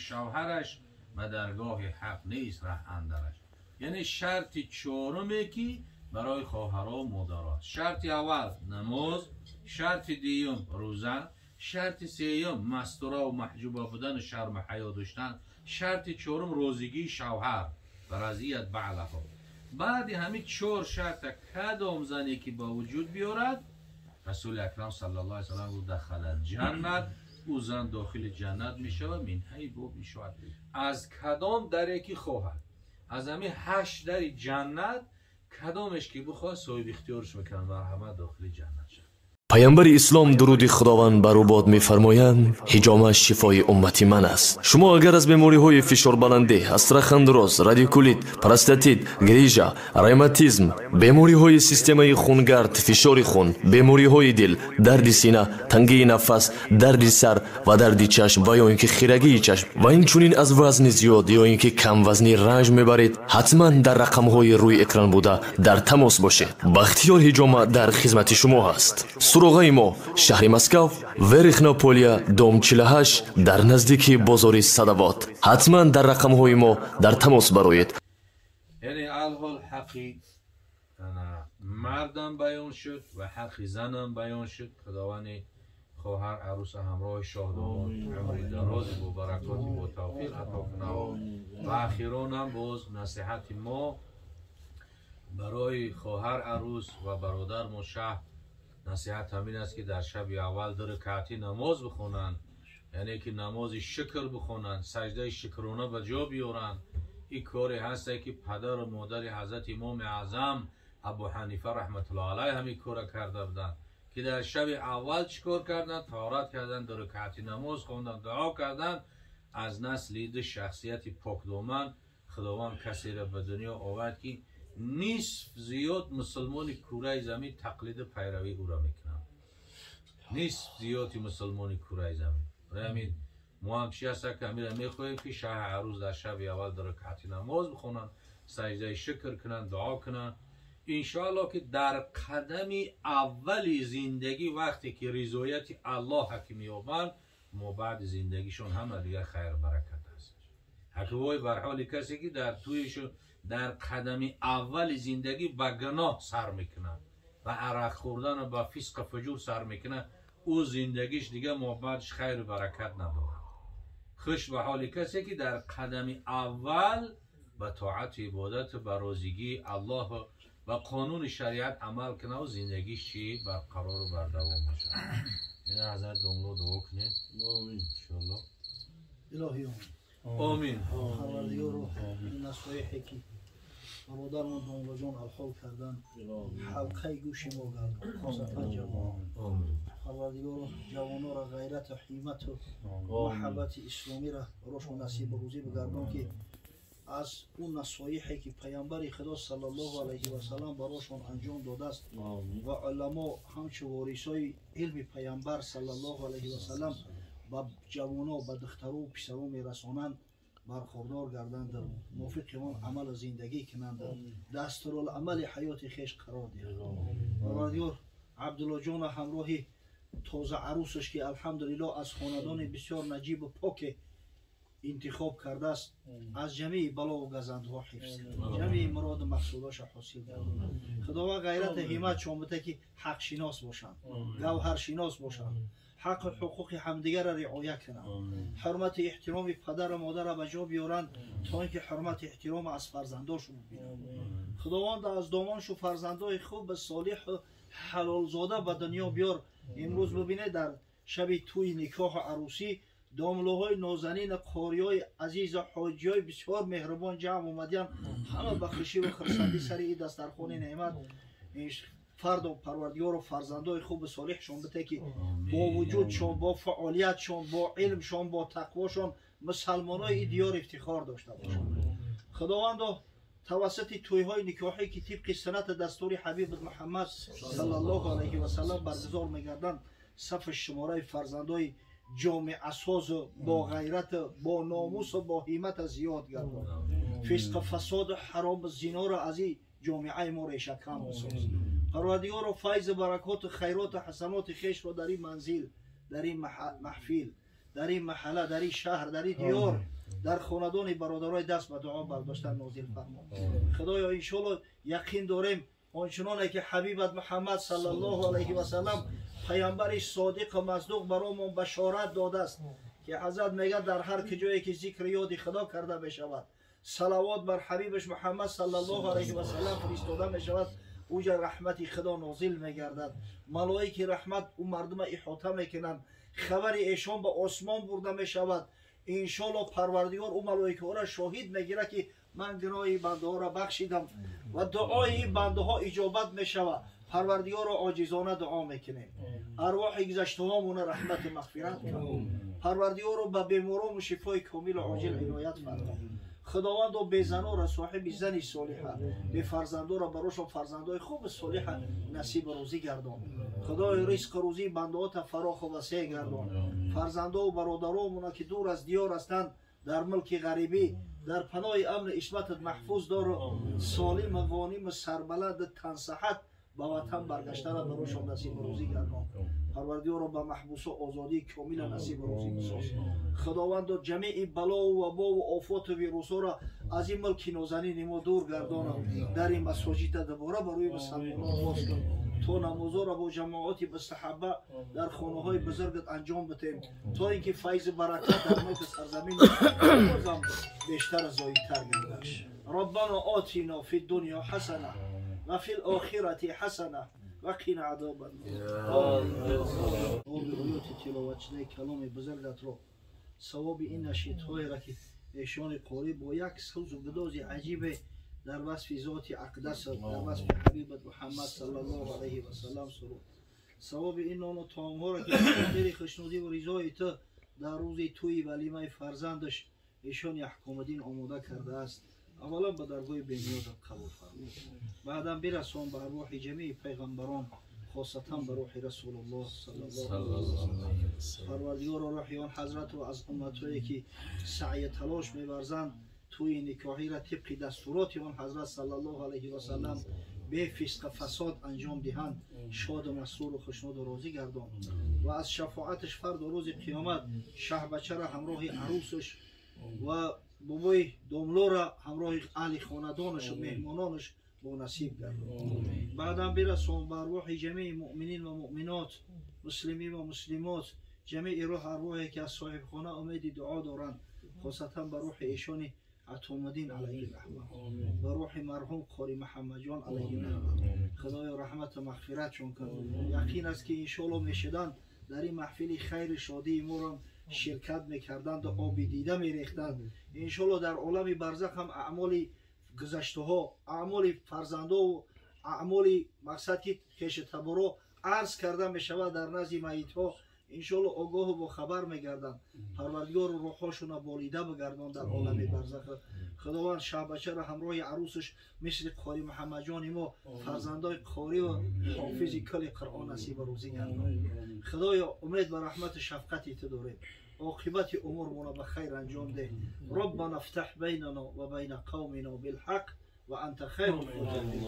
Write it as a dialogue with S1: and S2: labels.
S1: Шавҳараш ба даргоҳи ҳақ нест раҳ андараш. Яъне шарти чоруме ки барои хоҳару модаро. Шарти аввал намоз, шарти дуюм рӯза, шарти сеюм мастура ва маҳҷуба будан ва шарму ҳаё доштан, шарти чорум розигии шавҳар ва разият баълаҳо. Баъди ҳамин чор шарта кадом зане ки ба вуҷуд биёрад, Расули Акрам саллаллоҳу алайҳи васаллам гуфт дахалат ҷаннат, ӯ зан дохили ҷаннат мешавад, мин ҳай боб мешавад. Аз кадом даре ки хоҳад, аз ҳамин 8 дари ҷаннат кадомеш ки бихоҳад соҳиби ихтиёрш мекунад, марҳамат дохили ҷаннат шавад.
S2: Паёмбари ислом дуруди Худованд бар ӯ бод мефармоянд: ҳиҷома шифои уммати ман аст. Шумо агар аз бемориҳои фишорбаландӣ, астрохондроз, радикулит, простатит, грижа, ревматизм, бемориҳои системаи хунгард, фишори хун, бемориҳои дил, дарди сина, тангии нафас, дарди сар ва дарди чашм ва ё ин ки хирагии чашм ва инчунин аз вазни зиёд ё ин ки камвазнӣ ранҷ мебаред, ҳатман дар рақамҳои рӯи экран буда дар тамос бошед. Бахтиёр ҳиҷома дар хизмати шумо ҳаст. Суроғаи мо шаҳри Москав, Верхнополия, дом 48, дар наздики бозори Садавод. Ҳатман дар рақамҳои мо дар тамос бароед.
S1: Яъне алҳол ҳаққи мардам баён шуд ва ҳаққи занам баён шуд. Худованди хоҳар арӯса ҳамроҳи шоҳдомод умри дарози бо баракоти бо тавфиқ ато кунад. Ва ахиронам боз насиҳати мо барои хоҳар арӯс ва бародармон шаҳ насиҳат ҳамин аст ки дар шаби аввал 2 ракъати намоз бихонанд, яъне ки намози шукр бихонанд, саҷдаи шукрона ба ҷо биёранд. Ин коре ҳаст ки падару модари ҳазрати имоми аъзам Абу Ҳанифа раҳматуллоҳ алайҳ ҳамин корро карда буданд ки дар шаби аввал чӣ кор карданд? Таҳорат карданд, 2 ракъати намоз хонданд, дуо карданд. Аз насли ду шахсияти покдоман Худованд касеро ба дунё овард ки нисф зиёд мусулмони кураи замин тақлиду пайравии ӯро мекунанд. Нисф зиёди мусулмони кураи замин. Барои ҳамин мо ҳам чи ҳаст ки ҳаминро мехоҳем ки шаҳи арӯз дар шаби аввал 2 ракъати намоз бихонанд, саҷдаи шукр кунанд, дуо кунанд. Иншоаллоҳ ки дар қадами аввали зиндагӣ вақте ки ризояти Аллоҳ ки меёбанд, мо баъди зиндагишон ҳама дигар хайру баракат аст. Ҳаквой бар ҳоли касе ки дар тӯйшон дар қадами аввали зиндагӣ ба гуноҳ сар мекунад, ба арақ хӯрдану ба фисқу фуҷур сар мекунад, ӯ зиндагиш дигар мо баъдш хайру баракат надорад. Хуш ба ҳоли касе ки дар қадами аввал ба тоату ибодату ба розигии Аллоҳ ва қонуни шариат амал кунад ва зиндагиш чӣ барқарору бардавом бошад. Ина ҳазрат домло дуо кунед. Иншоаллоҳ.
S3: Илоҳӣ
S1: омин.
S3: Парвардигоро, насоиҳе ки бародармон домлоҷон алҳол кардан, ҳалқаи гӯши мо гардон, хосатан ҷавонон. Парвардигоро, ҷавононро ғайрату ҳиммату муҳаббати исломиро барошон насибу рӯзӣ бигардон ки аз он насоиҳе ки паёмбари Худо саллаллоҳу алайҳи васаллам барошон анҷом додааст ва уламо ҳамчун ворисои илми паёмбар саллаллоҳу алайҳи васаллам ба ҷавоно, ба духтару писаро мерасонанд, бархӯрдор гарданд, мувофиқи он амалу зиндагӣ кунанд, дастуруламали ҳаёти хеш қарор диҳанд. Парвардигор, Абдуллоҷона ҳамроҳи тоза арӯсаш ки алҳамдулиллоҳ аз хонадони бисёр наҷибу поке интихоб кардааст, аз ҷамеи балову газандҳо ҳифз кунад, ҷамеи муроду мақсудоша ҳосил кунад. Худованд ғайрату ҳимматшон буда ки ҳақшинос бошанд, гавҳаршинос бошанд, ҳаққу ҳуқуқи ҳамдигарро риоя кунанд, ҳурмати эҳтироми падару модарро ба ҷо биёранд то ин ки ҳурмати эҳтирома аз фарзандошон бибинанд. Худованд аз домоншу фарзандои хуб солиҳу ҳалолзода ба дунё биёр. Имрӯз бибинед дар шаби тӯи никоҳу арӯсӣ домлоҳои нозанин, қориҳои азизу ҳоҷиҳои бисёр меҳрубон ҷамъ омадиянд, ҳама ба хушиву хурсандӣ сари ин дастархони неъмат. Фарду парвардигору фарзандои хубу солиҳшон бите ки бо вуҷудшон, бо фаъолиятшон, бо илмшон, бо тақвошон мусалмонои ин диёр ифтихор дошта бошанд. Худовандо тавассути тӯйҳои никоҳӣ ки тибқи суннати дастури ҳабиб Муҳаммад саллаллоҳу алайҳи васаллам баргузор мегарданд, сафи шумораи фарзандои ҷомеасозу бо ғайрату бо номусу бо ҳиммата зиёд гардон. Фисқу фасоду ҳарому зиноро аз ин ҷомеаи мо решакан бисоз. Парвардигоро, файзу баракоту хайроту ҳасаноти хешро дар ин манзил, дар ин маҳфил, дар ин маҳалла, дар ин шаҳр, дар ин диёр, дар хонадони бародарои даст ба дуо бардоштан нозил фармо. Худоё, иншоалло яқин дорем ончуноне ки ҳабибат Муҳаммад саллаллоҳу алайҳи васаллам паямбари содиқу масдуқ баромон башорат додааст, ки ҳазрат мегӯяд дар ҳар куҷое ки зикри ёди Худо карда мешавад, салавот бар ҳабибаш Муҳаммад саллаллоҳу алайҳи васаллам фиристода мешавад, уҷа раҳмати Худо нозил мегардад, малоики раҳмат ӯ мардума иҳота мекунанд, хабари эшон ба осмон бурда мешавад. Иншоалло Парвардигор ӯ малоикаҳоро шоҳид мегирад, ки ман гуноҳи бандаҳоро бахшидам ва дуои ин бандаҳо иҷобат мешавад. Парвардигорро оҷизона дуо мекунем, арвоҳи гузаштаҳомона раҳмату мағфират кун. Парвардигорро ба беморому шифои комилу оҷил иноят фармо. Худовандо, безанора соҳиби зани солиҳа, бефарзандора барошон фарзандои хуби солиҳа насибу рӯзӣ гардон. Худои, ризқу рӯзии бандаота фароху васеъ гардон. Фарзандову бародаромона, ки дур аз диёр ҳастанд, дар мулки ғарибӣ, дар паноҳи амни исматат маҳфуз дору солиму ғониму сарбаланду тансаҳат ба ватан баргаштана барошон насибу рӯзӣ гардон. Парвардигоро, ба маҳбусо озодии комила насибу рӯзӣ бисоз. Худовандо, ҷамеи балову вабову офоту вирусҳоро аз ин мулки нозанини мо дур гардона. Дар ин масоҷида дубора барои мусалмонон боз кун, то намозҳоро бо ҷамоати бисаҳаба дар хонаҳои бузургат анҷом битем, то ин ки файзу баракат дар мулки сарзамин бозам бештар зоидтар гардад. Раббана отина фи дунё ҳасана ва фи лохирати ҳасана ва қина азоба нор. Савоби оёти тиловатшудаи каломи бузургатро, савоби ин нашидҳоеро, ки эшони қорӣ бо як сӯзу гудози аҷибе дар васфи зоти ақдас, дар васфи ҳабибат Муҳаммад саллаллоҳу алайҳи васаллам суруд, савоби ин нону таомҳоро, ки хотири хушнудиву ризои ту дар рӯзи тӯи валимаи фарзандаш эшони Аҳкомуддин омода кардааст, аввалан ба даргоҳи бениёзат қабул фармо, баъдан бирасон ба арвоҳи ҷамеи пайғамбарон, хосатан ба рӯҳи Расулуллоҳ саллаллоҳу алайҳи васаллам. Парвардигоро, рӯҳи он ҳазратро аз умматҳое, ки саъю талош меварзанд тӯи никоҳиро тибқи дастуроти он ҳазрат саллаллоҳу алайҳи васаллам бефисқа фасод анҷом диҳанд, шоду масруру хушнуду розӣ гардон ва аз шафоаташ фарду рӯзи қиёмат шаҳбачаро ҳамроҳи арӯсаш ва бобои домлора ҳамроҳи аҳли хонадонашу меҳмононаш бо насиб гардон. Баъдан бирасон ба арвоҳи ҷамеи муъминин ва муъминот, муслимин ва муслимот, ҷамеи рӯҳ арвоҳе, ки аз соҳибхона умеди дуо доранд, хосатан ба рӯҳи эшони Атомуддин алайҳи раҳма, ба рӯҳи марҳум Қори Муҳаммадҷон алайҳи раҳма. Худоё, раҳмату мағфиратшон кун. Яқин аст, ки иншоалло мешуданд, дар ин маҳфили хайру шодии моро ширкат мекарданду оби дида мерехтанд. Иншоалло дар олами барзах ҳам аъмоли гузаштаҳо, аъмоли фарзандову аъмоли мақсад ки хешу таборо арз карда мешавад дар назди майитҳо, иншоалло огоҳу бохабар мегарданд. Парвардигору рӯҳҳошона болида бигардон дар олами барзах. Худованд шаҳбачаро ҳамроҳи арӯсаш мисли Қори Муҳаммадҷони мо фарзандои қориву ҳофизи кулли Қуръон насибу рӯзӣ гардон. Худоё, умед ба раҳмату шафқати ту дорем, оқибати умурмона ба хайр анҷом деҳ. Роббана фтаҳ байнано ва байна қавмино билҳақ ва анта хайрул фотиҳин.